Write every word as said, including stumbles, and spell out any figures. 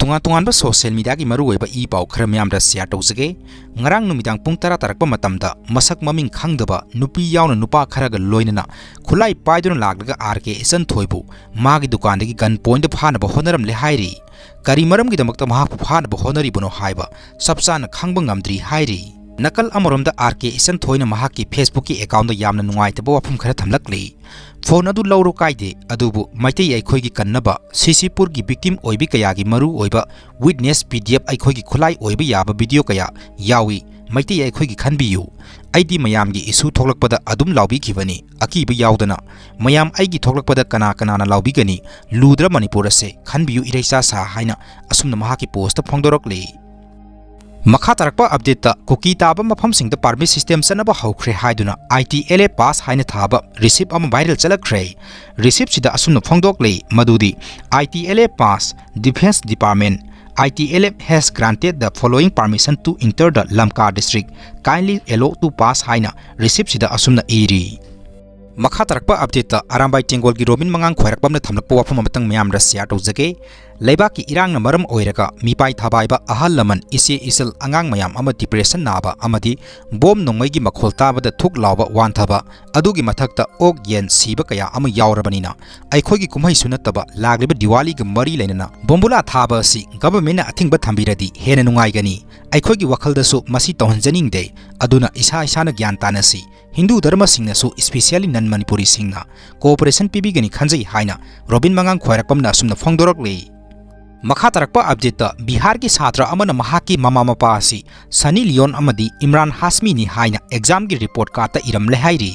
ꯇꯣꯉꯥꯟ ꯇꯣꯉꯥꯟꯕ social mediaꯒꯤ ꯃꯔꯨꯑꯣꯏꯕ ꯏ ꯄꯥꯎ ꯈꯔ ꯃꯌꯥꯝꯗ share ꯇꯧꯖꯒꯦ꯫ ꯉꯔꯥꯡ ꯅꯨꯃꯤꯗꯥꯡ ꯄꯨꯡ ꯇꯔꯥ ꯇꯥꯔꯛꯄ ꯃꯇꯝꯗ ꯃꯁꯛ ꯃꯃꯤꯡ ꯈꯪꯗꯕ ꯅꯨꯄꯤ ꯌꯥꯎꯅ ꯅꯨꯄꯥ ꯈꯔꯒ ꯂꯣꯏꯅꯅ ꯈꯨꯠꯂꯥꯏ ꯄꯥꯏꯗꯨꯅ ꯂꯥꯛꯂꯒ ꯑꯥꯔ ꯀꯦ ꯏꯆꯟꯊꯣꯏꯕꯨ ꯃꯥꯒꯤ ꯗꯨꯀꯥꯟꯗꯒꯤ gun pointꯗ ꯐꯥꯅꯕ ꯍꯣꯠꯅꯔꯝꯂꯦ ꯍꯥꯏꯔꯤ꯫ ꯀꯔꯤ ꯃꯔꯝꯒꯤꯗꯃꯛꯇ ꯃꯍꯥꯛꯄꯨ ꯐꯥꯅꯕ ꯍꯣꯠꯅꯔꯤꯕꯅꯣ ꯍꯥꯏꯕ ꯆꯞ ꯆꯥꯅ ꯈꯪꯕ ꯉꯝꯗ꯭ꯔꯤ ꯍꯥꯏꯔꯤ꯫ ꯅꯥꯀꯜ ꯑꯃꯔꯣꯝꯗ ꯑꯥꯔ ꯀꯦ ꯏꯆꯟꯊꯣꯏꯅ ꯃꯍꯥꯛꯀꯤ Facebookꯀꯤ accountꯗ ꯌꯥꯝꯅ ꯅꯨꯡꯉꯥꯏꯇꯕ ꯋꯥꯐꯝ ꯈꯔ ꯊꯝꯂꯛꯂꯤ꯫ Phone ꯑꯗꯨ ꯂꯧꯔꯣ ꯀꯥꯏꯗꯦ, ꯑꯗꯨꯕꯨ ꯃꯩꯇꯩ ꯑꯩꯈꯣꯏꯒꯤ ꯀꯟꯅꯕ ꯁꯤꯁꯤꯄꯨꯔꯒꯤ victim ꯑꯣꯏꯕꯤ ꯀꯌꯥꯒꯤ ꯃꯔꯨ ꯑꯣꯏꯕ witness P D F ꯑꯩꯈꯣꯏꯒꯤ ꯈꯨꯠꯂꯥꯏ ꯑꯣꯏꯕ ꯌꯥꯕ video ꯀꯌꯥ ꯌꯥꯎꯏ꯫ ꯃꯩꯇꯩ ꯑꯩꯈꯣꯏꯒꯤ ꯈꯟꯕꯤꯌꯨ꯫ ꯑꯩꯗꯤ ꯃꯌꯥꯝꯒꯤ issue ꯊꯣꯛꯂꯛꯄꯗ ꯑꯗꯨꯝ ꯂꯥꯎꯕꯤꯈꯤꯕꯅꯤ, ꯑꯀꯤꯕ ꯌꯥꯎꯗꯅ꯫ ꯃꯌꯥꯝ ꯑꯩꯒꯤ ꯊꯣꯛꯂꯛꯄꯗ ꯀꯅꯥ ꯀꯅꯥꯅ ꯂꯥꯎꯕꯤꯒꯅꯤ? ꯂꯨꯗ꯭ꯔ ꯃꯅꯤꯄꯨꯔ ꯑꯁꯦ? ꯈꯟꯕꯤꯌꯨ ꯏꯔꯩꯆꯥ ꯁꯥ ꯍꯥꯏꯅ ꯑꯁꯨꯝꯅ ꯃꯍꯥꯛꯀꯤ postꯇ ꯐꯣꯡꯗꯣꯔꯛꯂꯤ꯫ ꯃꯈꯥ ꯇꯥꯔꯛꯄ updateꯇ ꯀꯨꯀꯤ ꯇꯥꯕ ꯃꯐꯝꯁꯤꯡꯗ permit system ꯆꯠꯅꯕ ꯍꯧꯈ꯭ꯔꯦ ꯍꯥꯏꯗꯨꯅ I T L A pass ꯍꯥꯏꯅ ꯊꯥꯕ receipt ꯑꯃ viral ꯆꯠꯂꯛꯈ꯭ꯔꯦ꯫ Receiptꯁꯤꯗ ꯑꯁꯨꯝꯅ ꯐꯣꯡꯗꯣꯛꯂꯤ ꯃꯗꯨꯗꯤ I T L A pass, Defence Department, I T L F has granted the following permission to enter the Lamka district, kindly allow to pass ꯍꯥꯏꯅ receiptꯁꯤꯗ ꯑꯁꯨꯝꯅ ꯏꯔꯤ꯫ ꯃꯈꯥ ꯇꯥꯔꯛꯄ updateꯇ ꯑꯔꯥꯝꯕꯥꯏ ꯇꯦꯡꯒꯣꯜꯒꯤ ꯔꯣꯕꯤꯟ ꯃꯉꯥꯡ ꯈ꯭ꯋꯥꯏꯔꯥꯛꯄꯝꯅ ꯊꯝꯂꯛꯄ ꯋꯥꯐꯝ ꯑꯃꯇꯪ ꯃꯌꯥꯝꯗ share ꯇꯧꯖꯒꯦ꯫ ꯂꯩꯕꯥꯛꯀꯤ ꯏꯔꯥꯡꯅ ꯃꯔꯝ ꯑꯣꯏꯔꯒ ꯃꯤꯄꯥꯏ ꯊꯥꯕꯥꯏꯕ ꯑꯍꯜ ꯂꯃꯟ, ꯏꯆꯦ ꯏꯆꯜ, ꯑꯉꯥꯡ ꯃꯌꯥꯝ ꯑꯃ depression ꯅꯥꯕ ꯑꯃꯗꯤ bomb ꯅꯣꯡꯃꯩꯒꯤ ꯃꯈꯣꯜ ꯇꯥꯕꯗ ꯊꯨꯛ ꯂꯥꯎꯕ ꯋꯥꯟꯊꯕ, ꯑꯗꯨꯒꯤ ꯃꯊꯛꯇ ꯑꯣꯛ ꯌꯦꯟ ꯁꯤꯕ ꯀꯌꯥ ꯑꯃ ꯌꯥꯎꯔꯕꯅꯤꯅ, ꯑꯩꯈꯣꯏꯒꯤ ꯀꯨꯝꯍꯩꯁꯨ ꯅꯠꯇꯕ ꯂꯥꯛꯂꯤꯕ ꯗꯤꯋꯥꯂꯤꯒ ꯃꯔꯤ ꯂꯩꯅꯅ ꯕꯣꯝꯕꯨꯂꯥ ꯊꯥꯕ ꯑꯁꯤ governmentꯅ ꯑꯊꯤꯡꯕ ꯊꯝꯕꯤꯔꯗꯤ ꯍꯦꯟꯅ ꯅꯨꯡꯉꯥꯏꯒꯅꯤ꯫ ꯑꯩꯈꯣꯏꯒꯤ ꯋꯥꯈꯜꯗꯁꯨ ꯃꯁꯤ ꯇꯧꯍꯟꯖꯅꯤꯡꯗꯦ꯫ ꯑꯗꯨꯅ ꯏꯁꯥ ꯏꯁꯥꯅ ꯒ꯭ꯌꯥꯟ ꯇꯥꯅꯁꯤ꯫ ꯍꯤꯟꯗꯨ ꯙꯔꯃꯁꯤꯡꯅꯁꯨ, especially non ꯃꯅꯤꯄꯨꯔꯤꯁꯤꯡꯅ, cooperation ꯄꯤꯕꯤꯒꯅꯤ ꯈꯟꯖꯩ ꯍꯥꯏꯅ ꯔꯣꯕꯤꯟ ꯃꯉꯥꯡ ꯈ꯭ꯋꯥꯏꯔꯥꯛꯄꯝꯅ ꯑꯁꯨꯝꯅ ꯐꯣꯡꯗꯣꯔꯛꯂꯤ꯫ ꯃꯈꯥ ꯇꯥꯔꯛꯄ updateꯇ ꯕꯤꯍꯥꯔꯒꯤ ꯁꯥꯇ꯭ꯔ ꯑꯃꯅ ꯃꯍꯥꯛꯀꯤ ꯃꯃꯥ ꯃꯄꯥ ꯑꯁꯤ ꯁꯅꯤ ꯂꯤꯌꯣꯟ ꯑꯃꯗꯤ ꯏꯝꯔꯥꯟ ꯍꯥꯁꯃꯤꯅꯤ ꯍꯥꯏꯅ examꯒꯤ report cardꯇ ꯏꯔꯝꯂꯦ ꯍꯥꯏꯔꯤ꯫